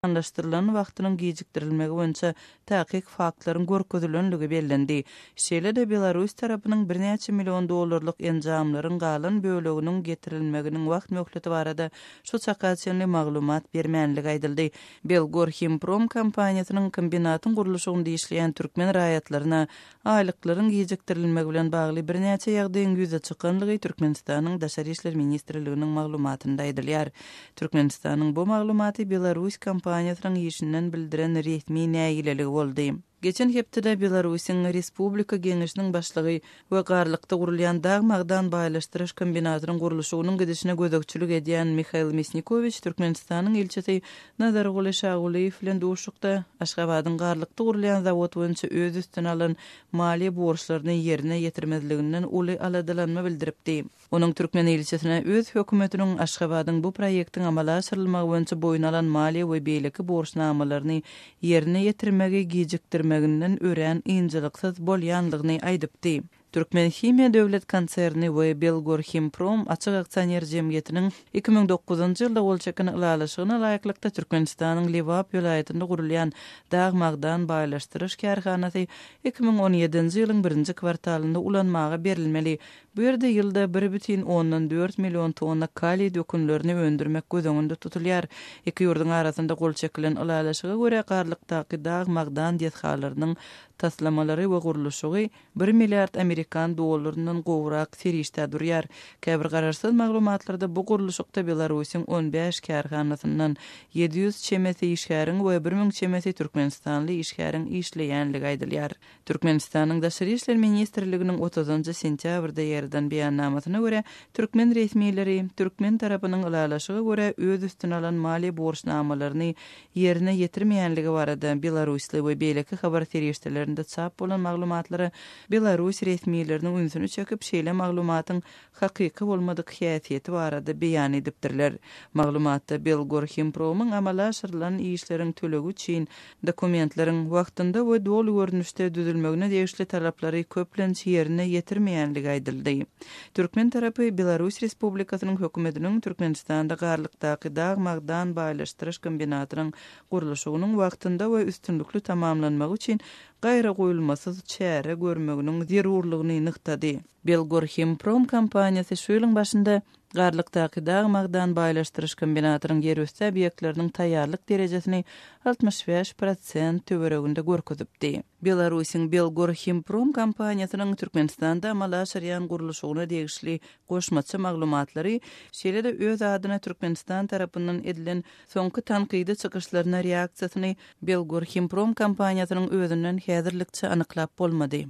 Planlaşdyrylan wagtynyň gijikdirilmegi boýunça takyk faktlaryň görkezilenligi bellendi. Şeýle-de belarus tarapynyň birnäçe million dollarlyk enjamlaryň galan böleginiň getirilmeginiň wagt möhleti barada şu çaka çenli maglumat bermänligi aýdyldy. Belgorhimprom kompaniýasynyň kombinatyň gurluşygynda işleýän türkmen raýatlaryna Aýlyklaryň gijikdirilmegi bilen bagly birnäçe ýagdaýyň ýüze çykanlygy Türkmenistanyň Daşary işler ministrliginiň maglumatynda aýdylýar. Türkmenistanyň bu maglumaty belarus kompaniýasynyň işinden bildiren resmi nägileligi boldy. Geçen hepdede Belarusyň Respublika Geňeşiniň başlygy we Garlykda gurulýan dag-magdan baýlaşdyryş kombinatynyň gurluşygynyň gidişine gözegçilik edýän Mihail Mesnikowiç Türkmenistanyň ilçisi Nazarguly Şagulyýew bilen duşuşykda, Aşgabadyň Garlykda gurulýan zawod boýunça öz üstüne alan maliýe borçlaryny ýerine ýetirmezliginden uly aladalanma bildiripdi. Onuň türkmen ilçisine öz hökümetiniň Aşgabadyň bu proýektiň amala aşyrylmagy boýunça boýun alan maliýe we beýleki borçnamalaryny ýerine ýetirmegi gijikdirmeginden örän ynjalyksyz bolýanlygyny aýdypdy. Türkmenhimiýa döwlet konserni we Belgorhimprom açyk aksioner jemgyýetiniň 2009-njy ýylda gol çeken ylalaşygyna laýyklykda Türkmenistanyň Lebap welaýatynda gurulýan dag-magdan baýlaşdyryş kärhanasy 2017-nji ýylyň birinji kwartalynda ulanmaga berilmeli. Bu ýerde ýylda bir bütin ondan dört million tonna kaliý dökünlerini öndürmek göz öňünde tutulýar. Iki ýurduň arasynda gol çekilen ylalaşyga görä Garlykdaky dag-magdan desgalarynyň taslamalary we gurluşygy Bir milliard amerikan dollaryndan gowrak serişdä durýar. Käbir garaşsyz maglumatlarda bu gurluşykda Belarusyň on bäş kärhanasyndan 700 çemesi işgäriň we 1000 çemesi türkmenistanly işgäriň işleýänligi aýdylýar. Türkmenistanyň Daşary işler ministrliginiň otuzynjy sentýabrda ýaýradan beýannamasyna görä, türkmen resmileri türkmen tarapynyň ylalaşyga görä öz üstüne alan maliýe borçnamalaryny ýerine ýetirmeýänligi barada belarusly we beýleki habar serişdelerinde çap bolan maglumatlara belarus resmileriniň ünsüni çekip, şeýle maglumatyň hakyky bolmadyk häsiýeti barada beýan edipdirler. Maglumatda Belgorhimpromyň amala aşyrylan işleriň tölegi üçin dokumentleriň wagtynda we doly görnüşde düzülmegine degişli talaplary köplenç ýerine ýetirmeýänligi aýdyldy. Türkmen tarapy Belarus Respublikasynyň Hökümetiniň Türkmenistanda Garlykdaky dag-magdan baýlaşdyryş kombinatynyň gurluşygynyň wagtynda we üstünlikli tamamlanmagy üçin gaýragoýulmasyz çäre görmeginiň zerurlygyny nygtady. Belgorhimprom kompaniýasy şu ýylyň başynda Garlykdaky dag-magdan baýlaşdyryş kombinatynyň ýerüsti obýektleriniň taýýarlyk derejesini 65 prosent töwereginde görkezipdi. Belarusyň Belgorhimprom kompaniýasynyň Türkmenistanda amala aşyrýan gurluşygyna degişli goşmaça maglumatlary, şeýle-de öz adyna Türkmenistan tarapyndan edilen soňky tankydy çykyşlaryna reaksiýasyny Belgorhimprom kompaniýasynyň özünden häzirlikçe anyklap bolmady.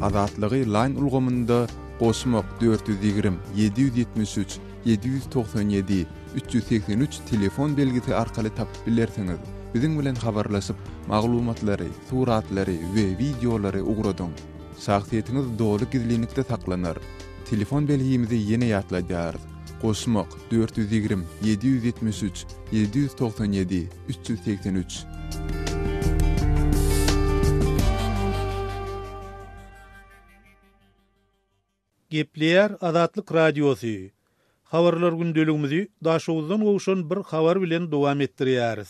Azatlygy Line ulgamynda goşmak 420 773 797 383 telefon belgisi arkaly tapyp bilersiňiz. Biziň bilen habarlaşyp, maglumatlary, suratlary we wideolary ugradyň. Şahsyýetiňiz doly gizlinlikde saklanar. Telefon belgimizi ýene ýatladýarys, goşmak, 420 773 797 383. Gepleýär Azatlyk Radiosy. Habarlar gündeligimizi Daşoguzdan gowşan bir habar bilen dowam etdirýäris.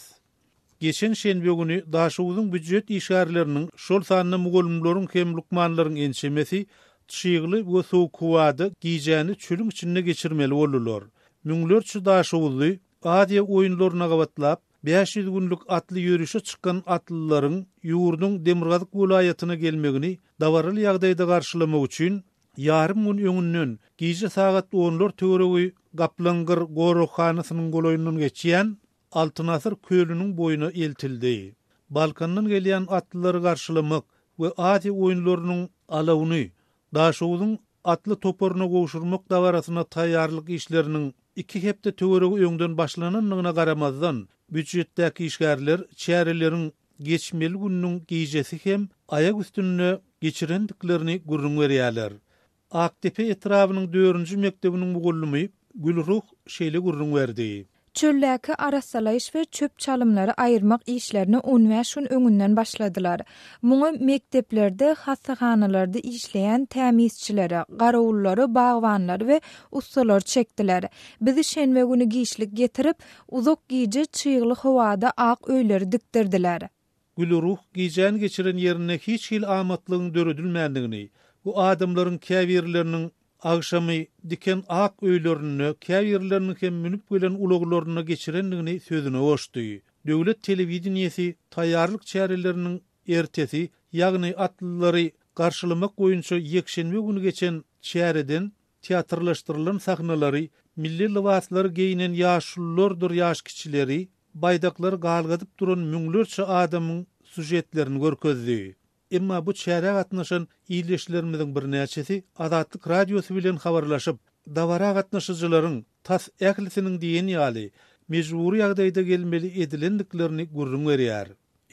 Geçen şenbe güni Daşoguzyň býujet işgärleriniň, şol sanda mugallymlaryň hem lukmanlaryň ençemesi çygly we sowuk howada gijäni çölüň içinde geçirmeli boldular. Müňlerçe daşoguzly Aziýa oýunlaryna gabatlap, 500 günlük atly ýörişe çykan atlylaryň ýurduň demirgazyk welaýatyna gelmegini dabaraly ýagdaýda garşylamak üçin ýarym gün öňünden, gije sagat onlar töweregi Gaplaňgyr goraghanasynyň golaýyndan geçýän Altyn asyr kölüniň boýuna eltildi. Balkandan gelýän atlylary garşylamak we Aziýa oýunlarynyň alawyny Daşoguzyň atly toparyna gowşurmak dabarasyna taýýarlyk işleriniň iki hepde töweregi öňden başlanandygyna garamazdan, býujetdäki işgärler çäreleriň geçmeli gününiň gijesi hem aýak üstünde geçirendiklerini gürrüň berýärler. Akdepe etrabynyň dördünji mekdebiniň mugallymy Gülruh şeýle gürrüň berdi. Çöldäki arassalaýyş we çöp-çalymlary aýyrmak işlerine on bäş gün öňünden başladylar. Muňa mekdeplerde, hassahanalarda işleýän tämizçileri, garawullary, bagbanlary we ussalary çekdiler. Bizi şenbe güni giçlik getirip, uzak gije çygly howada ak öýleri dikdirdiler. Gülruh gijäni geçiren ýerinde hiç hili amatlygyň döredilmändigini, bu adamlaryň käbirleriniň agşamy diken ak öýlerinde, käbirleriniň hem münüp gelen ulaglarynda geçirendigini sözüne goşdy. Döwlet telewideniýesi taýýarlyk çäreleriniň ertesi, ýagny atlylary garşylamak boýunça ýekşenbe güni geçen çäreden teatrlaşdyrylan sahnalary, milli lybaslary geýnen ýaşululardyr ýaşkiçileri, baýdaklary galgadyp duran müňlerçe adamyň sýužetlerini görkezdi. Emma bu çärä gatnaşan ildeşlerimiziň birnäçesi Azatlyk Radiosy bilen habarlaşyp, dabara gatnaşyjylaryň tas ählisiniň diýen ýaly mejbury ýagdaýda gelmeli edilendiklerini gürrüň berýär.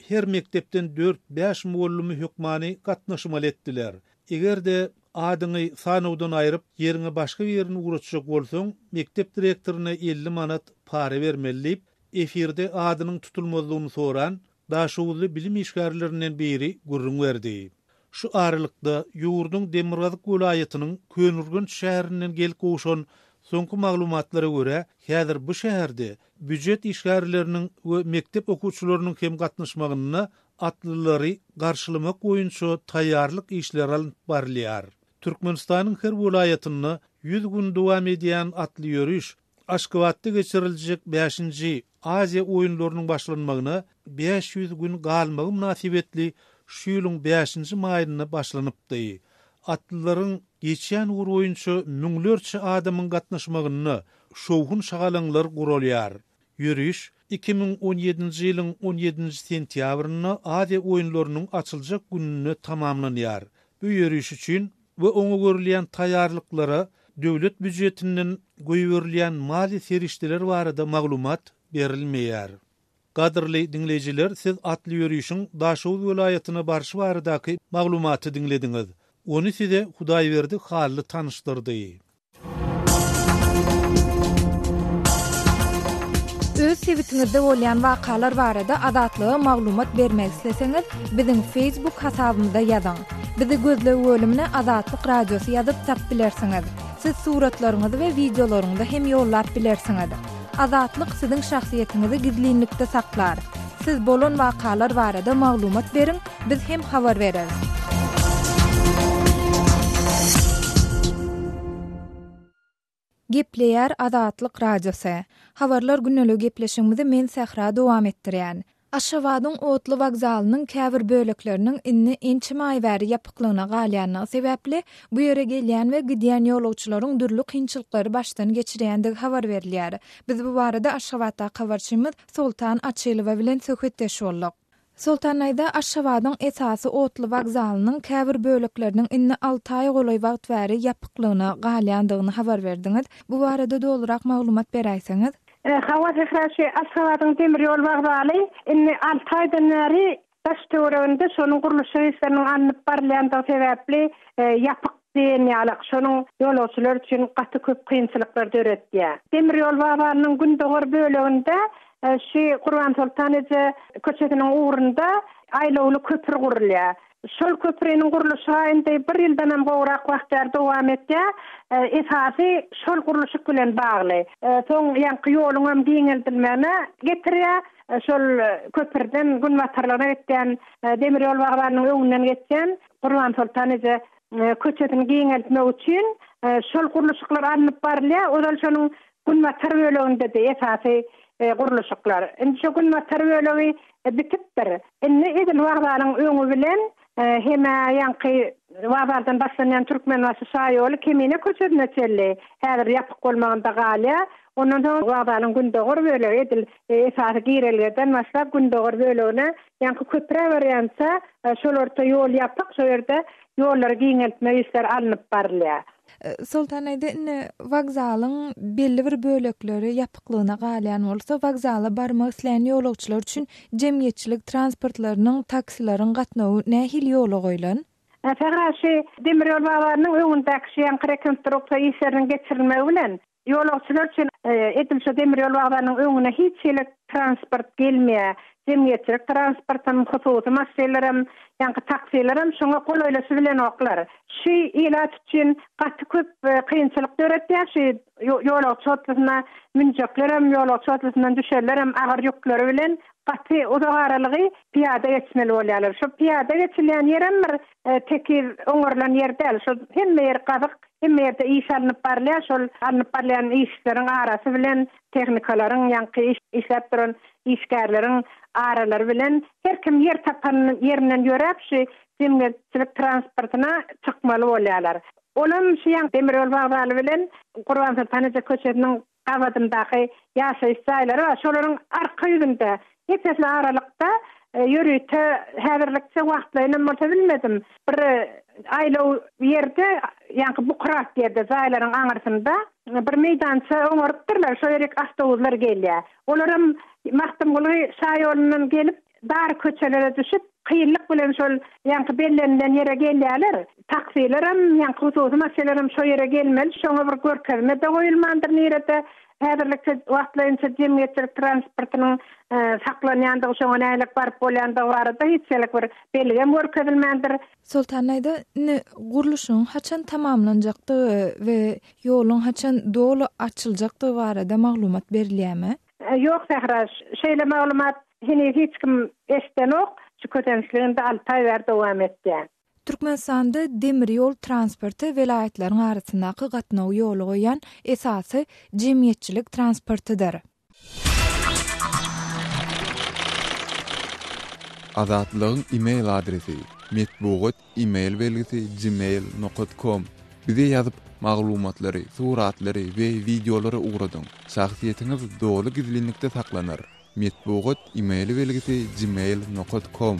Her mekdepden dört-bäş mugallymy hökmany gatnaşmaly etdiler. Eger-de adyňy sanawdan aýryp, ýeriňe başga birini ugratjak bolsaň, mekdep direktoryna 50 manat para bermeli diýip, efirde adynyň tutulmazlygyny soran daşoguzly bilim işgärlerinden biri gürrüň berdi. Şu aralykda, ýurduň demirgazyk welaýatynyň Köneürgenç şäherinden gelip gowşan soňky maglumatlara görä, häzir bu şäherde býujet işgärleriniň we mekdep okuwçylarynyň hem gatnaşmagynda atlylary garşylamak boýunça taýýarlyk işleri alnyp barylýar. Türkmenistanyň her welaýatynda 100 gün dowam edýän atly ýöriş Aşgabatda geçiriljek bäşinji Aziýa oýunlarynyň başlanmagyna 500 gün galmagy mynasybetli şu ýylyň bäşinji maýynda başlanypdy. Atlylaryň geçýän ugry boýunça müňlerçe adamyň gatnaşmagynda şowhun-şagalaňlar guralýar. Ýöriş 2017-nji ýylyň on ýedinji sentýabrynda Aziýa oýunlarynyň açyljak gününde tamamlanýar. Bu ýöriş üçin we oňa görülýän taýýarlyklara döwlet býujetinden goýberilýän maliýe serişdeleri barada maglumat berilmeýär. Gadyrly diňleýjiler, siz atly ýörişiň Daşoguz welaýatyna barşy baradaky maglumaty diňlediňiz. Ony size Hudaýberdi Hally tanyşdyrdy. Öz sebitiňizde bolýan wakalar barada Azatlyga maglumat bermek isleseňiz, biziň Facebook hasabymyza ýazyň. Bizi gözleg bölümine Azatlyk Radiosy ýazyp tap bilersiňiz. Siz suratlaryňyzy we wideolaryňyzy hem ýollap bilersiňiz. Azatlyk siziň şahsyýetiňizi gizlinlikde saklar. Siz bolan wakalar barada maglumat beriň, biz hem habar bereris. Gepleýär Azatlyk Radiosy. Habarlar gündeligi gepleşigimizi men Sähra dowam etdirýän. Aşgabadyň otly wokzalynyň käbir bölekleriniň indi ençeme aý bäri ýapyklygyna galýanlygy sebäpli, bu ýere gelýän we gidýän ýolagçylaryň dürli kynçylyklary başdan geçirýändigi habar berilýär. Biz bu barada Aşgabatdaky habarçymyz Soltan Açylowa bilen söhbetdeş bolduk. Soltan daýza, Aşgabadyň esasy otly wokzalynyň käbir bölekleriniň indi alty aý golaý wagt bäri ýapyklygyna galýandygyny habar berdiňiz. Bu barada dolurak maglumat beräýseňiz? Hawa Sähra şu Aşgabadyň demir ýol wokzaly indi alty aýdan bäri daş-töwereginde şonuň gurluşyk işleriniň alnyp barylýandygy sebäpli ýapyk diýen ýalak şonuň ýolagçylar üçin gaty köp kynçylyklar döretýär. Demir ýol wokzalynyň gündogar böleginde şu Gurbansoltan eje köçesiniň ugrunda aýlawly köpri gurulýar. Şol köpriniň gurluşygy indi bir ýyldanam gowrak wagt bäri dowam etýär. Esasy şol gurluşyk bilen bagly. Soň ýaňky ýoluňam giňeldilmegine getirýär. Şol köprüden günbatarlygyna gitýän demir ýol wokzalynyň öňünden geçýän Gurbansoltan eje köçesini giňeltmek üçin şol gurluşyklar alnyp barylýar. Ozal şonuň günbatar bölegindedi esasy gurluşyklar. Indi şo günbatar bölegi bitipdir. Indi edil wokzalyň öňi bilen hem-ä ýaňky wokzaldan başlanýan Türkmenbaşy şaýoly Kemine köçesine çenli häzir ýapyk bolmagynda galýar. Ondan soň wokzalyň gündogar bölegi edil esasy girelgeden başlap gündogar bölegine ýaňky köprä barýança şol orta ýol ýapyk, şo ýerde ýollary giňeltmek işleri alnyp barylýar. Soltan aýda indi wokzalyň belli bir bölekleri ýapyklygyna galýan bolsa, wokzala barmak isleýän ýolagçylar üçin jemgyýetçilik transportlarynyň, taksileriň gatnawy nähili ýola goýlan? Sähra şu demir ýol wokzalynyň öňündäki şu ýaňky rekonstruksiýa işleriniň geçirilmegi bilen. Ýolagçylar üçin edil şu demir ýol wokzalynyň öňüne hiç hili transport gelmeýär. Jemgyýetçilik transportam, hususy maşynlaram, ýaňky taksilerem şoňa golaýlaşybilenoklar. Şu ilat üçin gaty köp kynçylyk döretýär. Şu ýolagçy otlusyna münjeklerem, ýolagçy otlusyndan düşenlerem agyr ýükleri bilen gaty uzak aralygy pyýada geçmeli bolýarlar. Şu pyýada geçilýän ýerem bir tekiz oňarylan ýer däl. Şol hemme ýer gazyk, hemme ýerde iş alnyp barylýar. Şol alnyp barylýan işleriň arasy bilen tehnikalaryň, ýaňky işläp duran işgärleriň aralary bilen her kim ýer tapan ýerinden ýöräp şu jemgyýetçilik transportyna çykmaly bolýarlar. Olam şu ýaňky demir ýol wokzaly bilen Gurbansoltan eje köçesiniň gabadyndaky ýaşaýyş jaýlary bar, şolaryň arka ýüzünde, ep-esli aralykda ýörite, häzirlikçe wagtlaýynam bolsa bilmedim, bir aýlaw ýerde, ýaňky bukurak ýerde, jaýlaryň aňyrsynda bir meýdança oňarypdyrlar, şo ýerik awtobuslar gelýär. Olaram Magtymguly şaýolundan gelip, dar köçelere düşüp, kynlyk bilen şol ýaňky bellenilen ýere gelýärler. Taksilerem, ýaňky hususy maşynlaram şo ýere gelmeli. Şoňa bir görkezme-de goýulmandyr nirede. Häzirlikçe wagtlaýynça jemgyýetçilik transportynyň saklanýandygy, şoňa nähili baryp bolýandygy barada hiç hili bir belgem görkezilmändir. Soltan daýza, indi gurluşygyň haçan tamamlanjakdygy we ýoluň haçan doly açyljakdygy barada maglumat berilýärmi? Ýok Sähra, şeýle maglumat heniz hiç kim eşidenok. Şu kösençlik indi alty aý bäri dowam etýär. Türkmenistanda demir ýol transporty welaýatlaryň arasyndaky gatnawy ýola goýýan esasy jemgyýetçilik transportydyr. Azatlygyň e-mail adresi, metbugat e-mail belgisi gmail nokat kom Bize ýazyp, maglumatlary, suratlary we wideolary ugradyň. Şahsyýetiňiz doly gizlinlikde saklanar. Metbugat e-mail belgisi gmail nokat kom.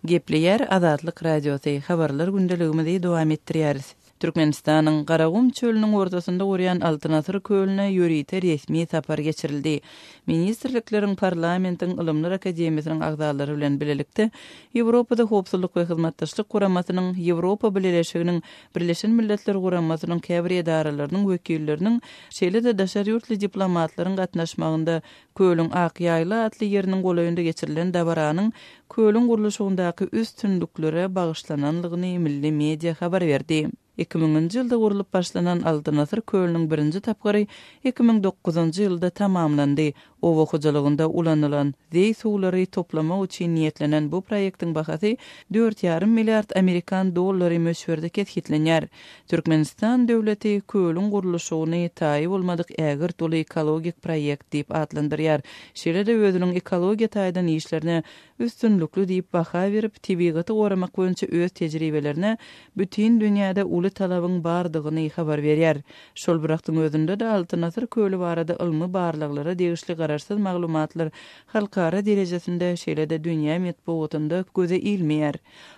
Gepleýär Azatlyk Radiosy, Habarlar gündeligimizi dowam etdirýäris. Türkmenistanyň Garagum çölüniň ortasynda gurýan Altyn asyr kölüne ýörite resmi sapar geçirildi. Ministrlikleriň, parlamentiň, Ylymlar akademiýasynyň agzalary bilen bilelikde Ýewropada Howpsuzlyk we Hyzmatdaşlyk Guramasynyň, Ýewropa Bileleşiginiň, Birleşen Milletler Guramasynyň käbir edaralarynyň wekilleriniň, şeýle-de daşary ýurtly diplomatlaryň gatnaşmagynda Kölüň Ak ýaýla atly ýeriniň golaýynda geçirilen dabaranyň kölüň gurluşygyndaky üstünliklere bagyşlananlygyny milli media habar berdi. Iki müňünji ýylda gurlup başlanan Altyn asyr kölüniň birinji tapgyry 2009-njy ýylda tamamlandy. Oba hojalygynda ulanylan zeý suwlary toplamak üçin niýetlenen bu proýektiň bahasy dört ýarym milliard amerikan dollary möçberde kesgitlenýär. Türkmenistan döwleti kölüň gurluşygyny taýy bolmadyk ägirt uly ekologik proýekt diýip atlandyrýar. Şeýle-de özüniň ekologiýa taýdan işlerine üstünlikli diýip baha berip, tebigaty goramak boýunça öz tejribelerine bütin dünýäde uly talabyň bardygyny habar berýär. Şol bir wagtyň özünde-de Altyn asyr köli barada ylmy barlaglara degişli garaşsyz maglumatlar halkara derejesinde, şeýle-de dünýä metbugatynda göze ilmeýär.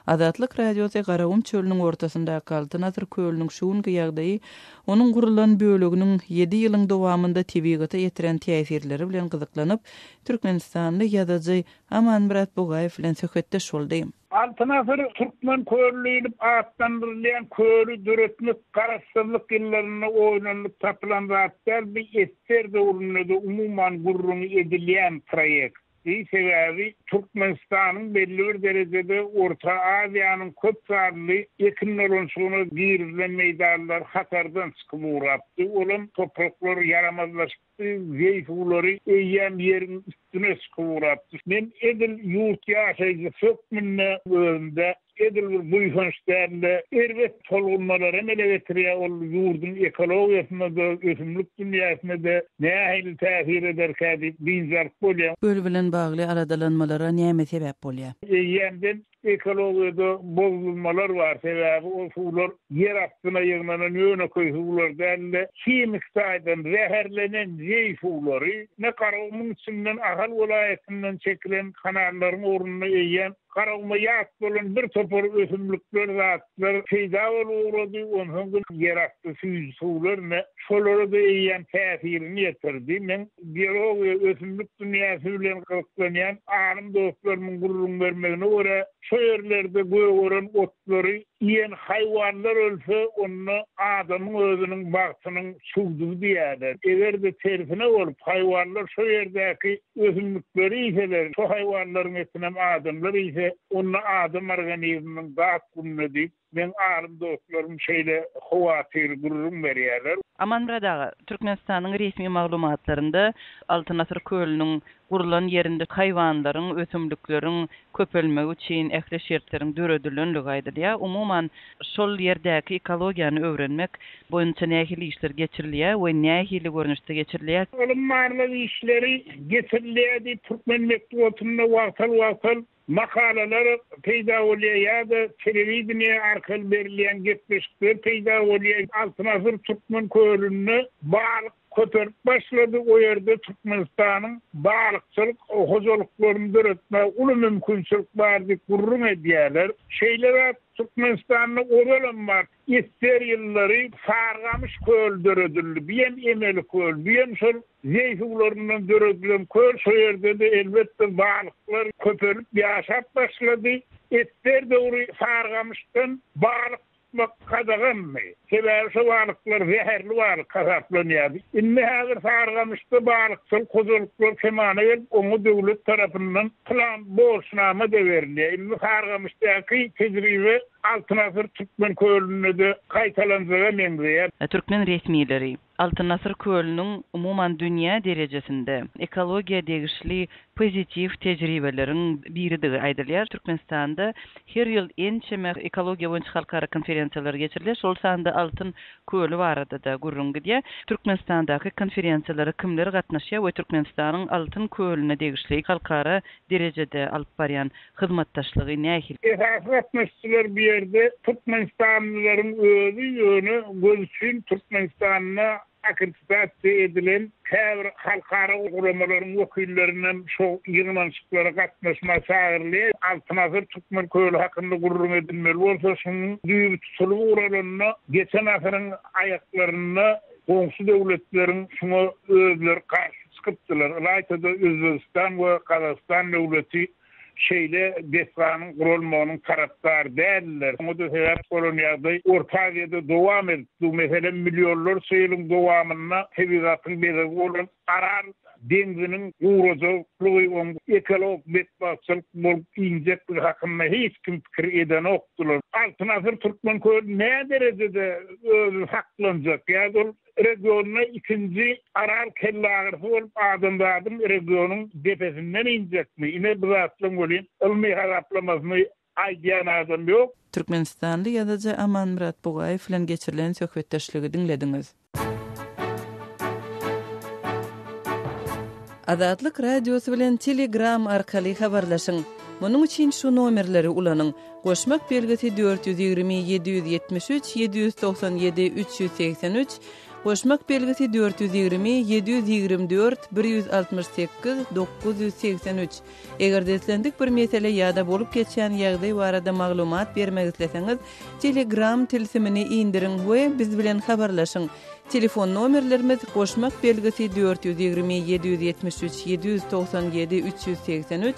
Azatlyk Radiosy Garagum çölüniň ortasyndaky Altyn asyr kölüniň şu günki ýagdaýy, onuň gurulan böleginiň ýedi ýylyň dowamynda tebigata ýetiren täsirleri bilen gyzyklanyp, türkmenistanly ýazyjy Amanmyrat Bugaýew bilen söhbetdeş boldy. Altyn asyr türkmen köli diýlip atlandyrylýan köli döretmek Garaşsyzlyk ýyllarynda oýlanylyp tapylan zat däl, bu ssr döwründe-de umuman gürrüňi edilýän proýekt. Sebäbi Türkmenistanyň belli bir derejede Orta Aziýanyň köp sanly ekin dolanyşygyna girizilen meýdanlar hatardan çykyp ugrapdy. Olam topraklar ýaramazlaşypdy, zeý suwlary eýýäm ýeriň üstüne çykyp ugrapdy. Men edil ýurt ýaşaýjysy hökmünde özümde Edil bir buýsanç däl-de, erbet tolgunmalary emele getirýär, ol ýurduň ekologiýasyna-da, ösümlik dünýäsine-de nähili täsir ederkä diýip biynjalyk bolýar. Köl bilen bagly aladalanmalara näme sebäp bolýar? Eýýämden ekologiýada bozulmalar bar, sebäbi ol suwlar ýer astyna ýygnanan ýönekeý suwlar däl-de, himiki taýdan zäherlenen zeý suwlary, ine Garagumuň içinden Ahal welaýatyndan çekilen kanallaryň ugrunda eýýäm Garaguma ýat bolan bir topar ösümlikler, zatlar peýda bolup ugrady, onsoň gün ýerasty süýji suwlar ine, şolara-da eýýäm täsirini ýetirdi. Meň biologiýa, ösümlik dünýäsi bilen gyzyklanýan alym dostlarymyň gürrüň bermegine görä, şo ýerlerde gögeren otlary. Iýen haýwanlar ölse, onda adamyň özüniň bagtynyň çüwdügi diýýärler. Eger-de tersine bolup, haýwanlar şo ýerdäki ösümlikleri iýseler, şo haýwanlaryň etinem adamlar iýse, onda adam organizminiň dat gününe diýip, meň alym dostlarym şeýle howatyr gürrüň berýärler. Amanmyrat aga, Türkmenistanyň resmi maglumatlarynda Altyn asyr kölüniň gurlan ýerinde haýwanlaryň, ösümlikleriň köpelmegi üçin ähli şertleriň döredilenligi aýdylýar. Umuman, şol ýerdäki ekologiýany öwrenmek boýunça nähili işler geçirilýär we nähili görnüşde geçirilýär? Ylym-barlag işleri geçirilýär diýip, türkmen metbugatynda wagtal-wagtal makalalar peýda bolýar ýa-da telewideniýe arkaly berilýän gepleşikler peýda bolýar. Altyn asyr türkmen kölünde balyk köpelip başlady, o ýerde Türkmenistanyň balykçylyk hojalyklaryny döretmäge uly mümkinçilik bar diýip gürrüň edýärler. Şeýle zat Türkmenistanda ozalam bar. Ssr ýyllary Sarygamyş köli döredildi. Bu hem emeli köl. Bu hem şol zeý suwlaryndan döredilen köl. Şo ýerde-de, elbetde, balyklar köpelip ýaşap başlady. Ssr döwri Sarygamyşdan balyk tutmak gadagandy. Sebäbi şo balyklar zäherli balyk hasaplanýardy. Indi häzir Sarygamyşda balykçylyk hojalyklar kemala gelip, oňa döwlet tarapyndan plan, borçnama-da berilýär. Indi Sarygamyşdaky tejribe Altyn asyr Türkmen kölünde-de gaýtalanjaga meňzeýär. Türkmen resmileri Altyn asyr kölüniň umuman dünýä derejesinde ekologiýa degişli pozitiw tejribeleriň biridigi aýdylýar. Türkmenistanda her ýyl ençeme ekologiýa boýunça halkara konferensiýalar geçirilýär, şol sanda Altyn köli barada-da gürrüň gidýär. Türkmenistandaky konferensiýalara kimler gatnaşýar we Türkmenistanyň Altyn kölüne degişli halkara derejede alyp barýan hyzmatdaşlygy nähili? Esasy gatnaşyjylar bu ýerde türkmenistanlylaryň özi, ýöne göz üçin Türkmenistanda akkreditasiýa edilen käbir halkara guramalaryň wekillerinem şo ýygnanyşyklara gatnaşmaga çagyrylýar. Altyn asyr türkmen köli hakynda gürrüň edilmeli bolsa, şunuň düýbi tutulyp ugralanda geçen asyryň aýaklarynda goňşy döwletleriň şuňa özleri garşy çykypdylar. Ylaýta-da Özbegistan we Gazagystan döwleti şeýle desganyň guralmagynyň tarapdary däldiler. Muňa-da sebäp bolan ýagdaý Orta Aziýada dowam edip dur. Meselem, millionlarça ýylyň dowamynda tebigatyň bezegi bolan Aral deňziniň gurajaklygy, oň ekologik betbagtçylyk bolup injekligi hakynda hiç kim pikir edenokdylar. Altyn asyr türkmen köli näderejede özi saklanjak ýa-da ol Regionda ikinji Aral kellagyrysy bolup adamzadyň regionyň depesinden injekmi? Ine bu zatlaryň welin ylmy hasaplamasyny aýdýan adam ýok. Türkmenistanly ýazyjy Amanmyrat Bugaýew bilen geçirilen söhbetdeşligi diňlediňiz. Azatlyk Radiosy bilen Telegram arkaly habarlaşyň! Munuň üçin şu nomerleri ulanyň, Goşmak belgisi 420 773 797 383, Goşmak belgisi 420 724 168 983. Eger-de islendik bir mesele ýa-da bolup geçýän ýagdaý barada maglumat bermek isleseňiz, Telegram tilsimini indiriň we biz bilen habarlaşyň. Telefon nomerlerimiz, goşmak belgisi 420 773 797 383,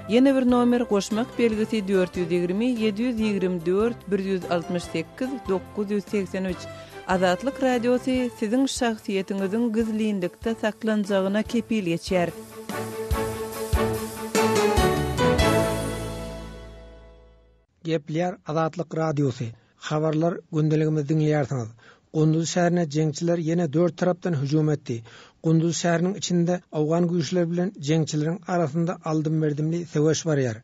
Ýene bir nomer goşmak belgisi 420 724 168 983 Azatlyk Radiosy siziň şahsyýetiňiziň gizlinlikde saklanjagyna kepil geçýär. Gepleýär Azatlyk Radiosy. Habarlar gündeligimizi diňleýärsiňiz. Gunduz şäherine jeňçiler ýene dört tarapdan hüjüm etdi. Gunduz şäheriniň içinde owgan güýçleri bilen jeňçileriň arasynda aldym-berdimli söweş barýar.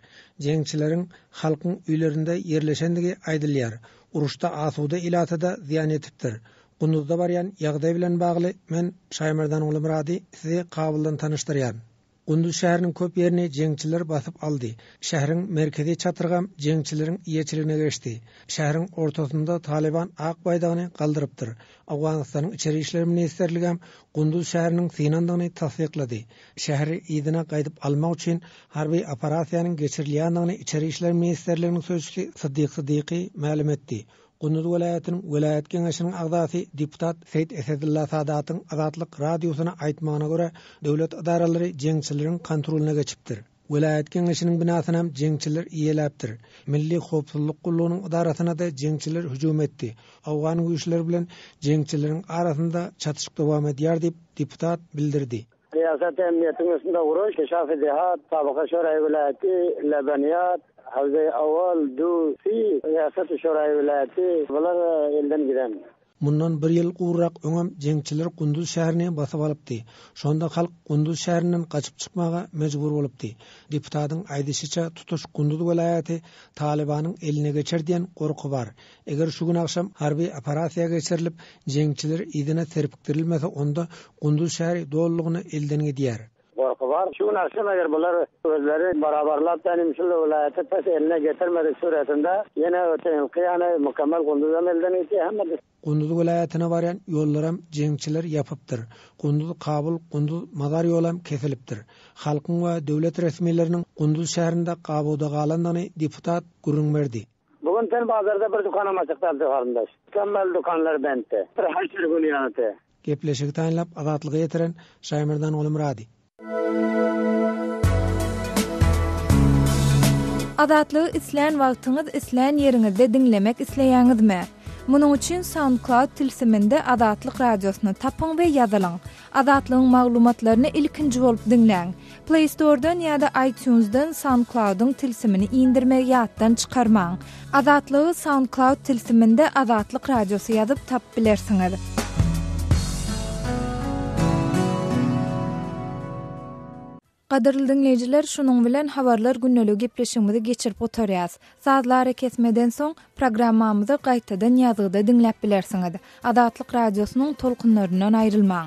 Jeňçileriň halkyň öýlerinde ýerleşendigi aýdylýar. Uruşda asuda ilata-da zyýan ýetipdir. Gunduzda barýan ýagdaý bilen bagly men Şaýmerdan Gulumyrady sizi Kabuldan tanyşdyrýan. Gunduz şäheriniň köp ýerini jeňçiler basyp aldy. Şäheriň merkezi çatrygam jeňçileriň eýeçiligine geçdi. Şäheriň ortasynda Talyban ak baýdagyny galdyrypdyr. Owganystanyň Içeri işler ministrligem Gunduz şäheriniň synandygyny tassyklady. Şäheri yzyna gaýdyp almak üçin harby operasiýanyň geçirilýändigini Içeri işler ministrliginiň sözçüsi Syddyk Syddyky mälim etdi. Gunduz welaýatynyň welaýat geňeşiniň agzasy deputat Seýit Esedylla Sadatyň Azatlyk Radiosyna aýtmagyna görä, döwlet edaralary jeňçileriň kontrolyna geçipdir. Welaýat geňeşiniň binasynam jeňçiler eýeläpdir. Milli howpsuzlyk gullugynyň edarasyna-da jeňçiler hüjüm etdi. Owgan güýçleri bilen jeňçileriň arasynda çatyşyk dowam edýär diýip, deputat bildirdi. Riýasat emniýetiň üstünde uruş, Keşafi Dehat, Sabyka Şuraýy Welaýaty, Lebaniýat, Hawzeý Awal, Du, Si, Riýasaty Şuraýy Welaýaty, bular elden giden. Mundan bir ýyl gowrak öňem jeňçiler Gunduz şäherini basyp alypdy. Şonda halk Gunduz şäherinden gaçyp çykmaga mejbur bolupdy. Deputatyň aýdyşyça, tutuş Gunduz welaýaty Talybanyň eline geçer diýen gorky bar. Eger şu gün agşam harby operasiýa geçirilip, jeňçiler yzyna serpikdirilmese, onda Gunduz şäheri dolulygyna elden gidýär. Gorky bar. Şu gün agşam eger bular özleri barabarlap ýanim şul welaýaty pes eline getirmedik suratynda ýene öten ýylky ýaly mukemmel Gunduzam elden gitýär hemme. Gunduz welaýatyna barýan ýollaram jeňçiler ýapypdyr. Gunduz Kabul, Gunduz Mazar ýolam kesilipdir. Halkyň we döwlet resmileriniň Gunduz şäherinde gabawda galandygyny deputat gürrüň berdi. Bu gün sen bazarda bir dükanam açyk däldi garyndaş. Mükemmel dükanlar bentdi. Bir haşr güni ýalydy. Gepleşigi taýynlap Azatlyga ýetiren Şaýmerdan Gulumyrady. Azatlygy islän wagtyňyz islän ýeriňizde diňlemek isleýäňizmi? Munuň üçin SoundCloud tilsiminde Azatlyk Radiosyny tapyň we ýazylyň. Azatlygyň maglumatlaryny ilkinji bolup diňläň. Play Store-dan ýa-da iTunes-dan SoundCloud-yň tilsimini indirmegi ýatdan çykarmaň. Azatlygy SoundCloud tilsiminde Azatlyk Radiosy ýazyp tapyp bilersiňiz. Gadyrly diňleýjiler, şunuň bilen Habarlar gündeligi gepleşigimizi geçirip gutarýas. Sazly arakesmeden soň, programmamyzy gaýtadan ýazgyda diňläp bilersiňiz. Azatlyk Radiosynyň tolkunlaryndan aýrylmaň!